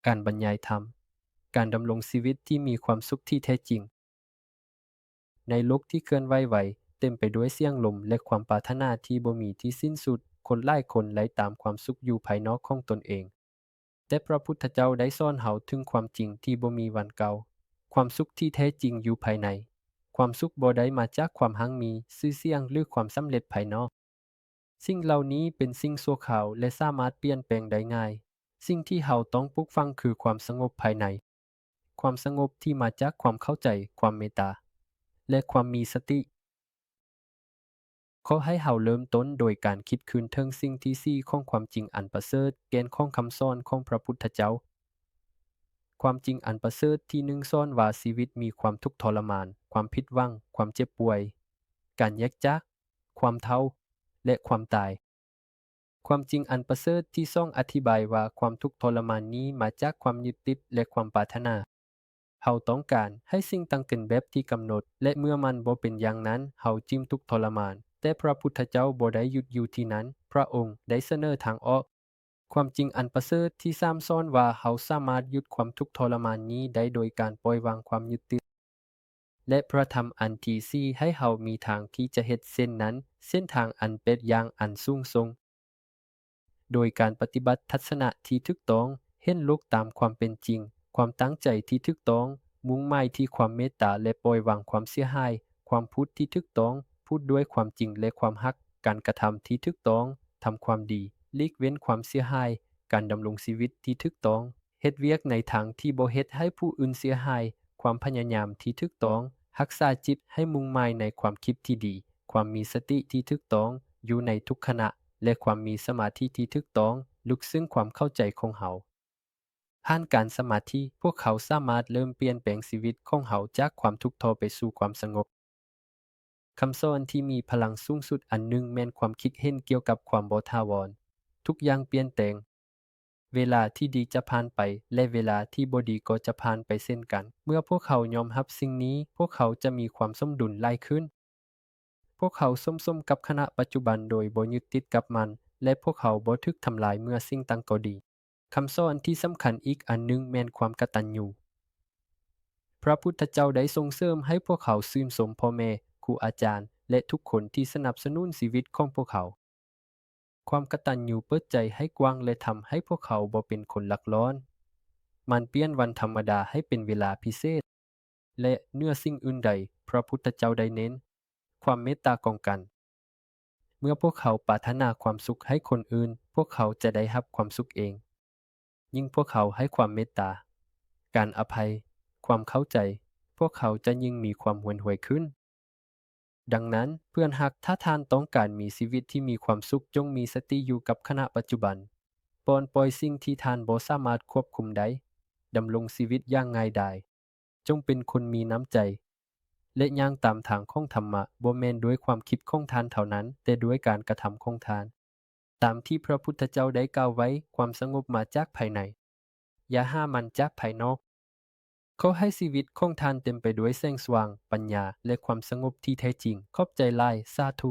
ການບັນຍາຍທຳ, ການດຳລົງຊີວິດທີ່ມີຄວາມສຸກທີ່ແທ້ຈິງ. ໃນໂລກທີ່ເຄື່ອນໄຫວໄວ, ເຕັມໄປດ້ວຍສຽງລົມ ແລະ ຄວາມປາດຖະໜາທີ່ບໍ່ມີທີ່ສິ້ນສຸດ, ຄົນຫຼາຍຄົນໄລ່ຕາມຄວາມສຸກຢູ່ພາຍນອກຂອງຕົນເອງ. ແຕ່ພຣະພຸດທະເຈົ້າໄດ້ສອນເຮົາເຖິງຄວາມຈິງທີ່ບໍ່ມີວັນເກົ່າ. ຄວາມສຸກທີ່ແທ້ຈິງຢູ່ພາຍໃນ. ຄວາມສຸກບໍ່ໄດ້ມາຈາກຄວາມຮັ່ງມີ, ຊື່ສຽງ ຫຼື ຄວາມສຳເລັດພາຍນອກ. ສິ່ງເຫຼົ່ານີ້ເປັນສິ່ງຊົ່ວຄາວ ແລະ ສາມາດປ່ຽນແປງໄດ້ງ່າຍ. ສິ່ງທີ່ເຮົາຕ້ອງປູກຝັງຄືຄວາມສະຫງົບພາຍໃນ, ຄວາມສະຫງົບທີ່ມາຈາກຄວາມເຂົ້າໃຈ, ຄວາມເມດຕາ ແລະ ຄວາມມີສະຕິ. ຂໍໃຫ້ເຮົາເລີ່ມຕົ້ນໂດຍການຄິດຄືນເຖິງສິ່ງທີສີ່ຂອງຄວາມຈິງອັນປະເສີດ, ແກ່ນຂອງຄຳສອນຂອງພຣະພຸດທະເຈົ້າ. ຄວາມຈິງອັນປະເສີດທີໜຶ່ງສອນວ່າຊີວິດມີຄວາມທຸກທໍລະມານ, ຄວາມຜິດຫວັງ, ຄວາມເຈັບປ່ວຍ, ການແຍກຈາກ, ຄວາມເຖົ້າ ແລະ ຄວາມຕາຍ. ຄວາມຈິງອັນປະເສີດທີສອງອະທິບາຍວ່າຄວາມທຸກທໍລະມານນີ້ມາຈາກຄວາມຍຶດຕິດ ແລະ ຄວາມປາດຖະໜາ. ເຮົາຕ້ອງການໃຫ້ສິ່ງຕ່າງເປັນແບບທີ່ກຳນົດ ແລະ ເມື່ອມັນບໍ່ເປັນຢ່າງນັ້ນ, ເຮົາຈຶ່ງທຸກທໍລະມານ. ແຕ່ພຣະພຸດທະເຈົ້າບໍ່ໄດ້ຢຸດຢູ່ທີ່ນັ້ນ, ພຣະອົງໄດ້ສະເໜີທາງອອກ. ຄວາມຈິງອັນປະເສີດທີສາມສອນວ່າເຮົາສາມາດຢຸດຄວາມທຸກທໍລະມານນີ້ໄດ້ໂດຍການປ່ອຍວາງຄວາມຍຶດຕິດ ແລະ ພຣະທຳອັນທີສີ່ໃຫ້ເຮົາມີທາງທີ່ຈະເຮັດເຊັ່ນນັ້ນ, ເສັ້ນທາງອັນເປັນຢ່າງອັນສູງສົ່ງ. ໂດຍການປະຕິບັດທັດສະນະທີ່ຖືກຕ້ອງ, ເຫັນໂລກຕາມຄວາມເປັນຈິງ, ຄວາມຕັ້ງໃຈທີ່ຖືກຕ້ອງ, ມຸ່ງໝາຍທີ່ຄວາມເມດຕາ ແລະ ປ່ອຍວາງຄວາມເສຍຫາຍ, ຄຳພູດທີ່ຖືກຕ້ອງ, ພູດດ້ວຍຄວາມຈິງ ແລະ ຄວາມຮັກ, ການກະທຳທີ່ຖືກຕ້ອງ, ທຳຄວາມດີ, ຫຼີກເວັ້ນຄວາມເສຍຫາຍ, ການດຳລົງຊີວິດທີ່ຖືກຕ້ອງ, ເຮັດວຽກໃນທາງທີ່ບໍ່ເຮັດໃຫ້ຜູ້ອື່ນເສຍຫາຍ, ຄວາມພະຍາຍາມທີ່ຖືກຕ້ອງ, ຮັກສາຈິດໃຫ້ມຸ່ງໝາຍໃນຄວາມຄິດທີ່ດີ, ຄວາມມີສະຕິທີ່ຖືກຕ້ອງຢູ່ໃນທຸກຂະນະ ແລະ ຄວາມມີສະມາທິທີ່ຖືກຕ້ອງ, ເລິກເຊິ່ງຄວາມເຂົ້າໃຈຂອງເຮົາ. ຜ່ານການສະມາທິ, ພວກເຮົາສາມາດເລີ່ມປ່ຽນແປງຊີວິດຂອງເຮົາຈາກຄວາມທຸກທໍໄປສູ່ຄວາມສະຫງົບ. ຄຳສອນທີ່ມີພະລັງສູງສຸດອັນໜຶ່ງແມ່ນຄວາມຄິດເຫັນກ່ຽວກັບຄວາມບໍ່ຖາວອນ. ທຸກຢ່າງປ່ຽນແປງ. ເວລາທີ່ດີຈະຜ່ານໄປ ແລະ ເວລາທີ່ບໍ່ດີກໍຈະຜ່ານໄປເຊັ່ນກັນ. ເມື່ອພວກເຮົາຍອມຮັບສິ່ງນີ້, ພວກເຮົາຈະມີຄວາມສົມດຸນຫຼາຍຂຶ້ນ. ພວກເຮົາສົມສົມກັບຂະນະປັດຈຸບັນໂດຍບໍ່ຍຶດຕິດກັບມັນ ແລະ ພວກເຮົາບໍ່ຖືກທຳລາຍເມື່ອສິ່ງຕ່າງກໍດີ. ຄຳສອນທີ່ສຳຄັນອີກອັນໜຶ່ງແມ່ນຄວາມກະຕັນຍູ. ພຣະພຸດທະເຈົ້າໄດ້ສົ່ງເສີມໃຫ້ພວກເຮົາຊື່ນຊົມພໍ່ແມ່, ຄູອາຈານ ແລະ ທຸກຄົນທີ່ສະໜັບສະໜູນຊີວິດຂອງພວກເຮົາ. ຄວາມກະຕັນຍູເປີດໃຈໃຫ້ກວ້າງ ແລະ ທຳໃຫ້ພວກເຮົາບໍ່ເປັນຄົນລັກລອນ. ມັນປ່ຽນວັນທຳມະດາໃຫ້ເປັນເວລາພິເສດ. ແລະ ເໜືອສິ່ງອື່ນໃດ, ພຣະພຸດທະເຈົ້າໄດ້ເນັ້ນຄວາມເມດຕາຂອງກັນ. ເມື່ອພວກເຮົາປາດຖະໜາຄວາມສຸກໃຫ້ຄົນອື່ນ, ພວກເຮົາຈະໄດ້ຮັບຄວາມສຸກເອງ. ຍິ່ງພວກເຮົາໃຫ້ຄວາມເມດຕາ, ການອະໄພ, ຄວາມເຂົ້າໃຈ, ພວກເຮົາຈະຍິ່ງມີຄວາມຫວນຫວຍຂຶ້ນ. ດັ່ງນັ້ນ, ເພື່ອນຮັກ, ຖ້າທ່ານຕ້ອງການມີຊີວິດທີ່ມີຄວາມສຸກ, ຈົ່ງມີສະຕິຢູ່ກັບຂະນະປັດຈຸບັນ. ປ່ອນປ່ອຍສິ່ງທີ່ທ່ານບໍ່ສາມາດຄວບຄຸມໄດ້. ດຳລົງຊີວິດຢ່າງງ່າຍດາຍ. ຈົ່ງເປັນຄົນມີນ້ຳໃຈ ແລະ ຍ່າງຕາມທາງຂອງທຳມະ, ບໍ່ແມ່ນດ້ວຍຄວາມຄິດຂອງທ່ານເທົ່ານັ້ນ, ແຕ່ດ້ວຍການກະທຳຂອງທ່ານ. ຕາມທີ່ພຣະພຸດທະເຈົ້າໄດ້ກ່າວໄວ້, ຄວາມສະຫງົບມາຈາກພາຍໃນ. ຢ່າຫາມັນຈາກພາຍນອກ. ຂໍໃຫ້ຊີວິດຂອງທ່ານເຕັມໄປດ້ວຍແສງສະຫວ່າງ, ປັນຍາ ແລະ ຄວາມສະຫງົບທີ່ແທ້ຈິງ. ຂອບໃຈຫຼາຍ. ສາທຸ.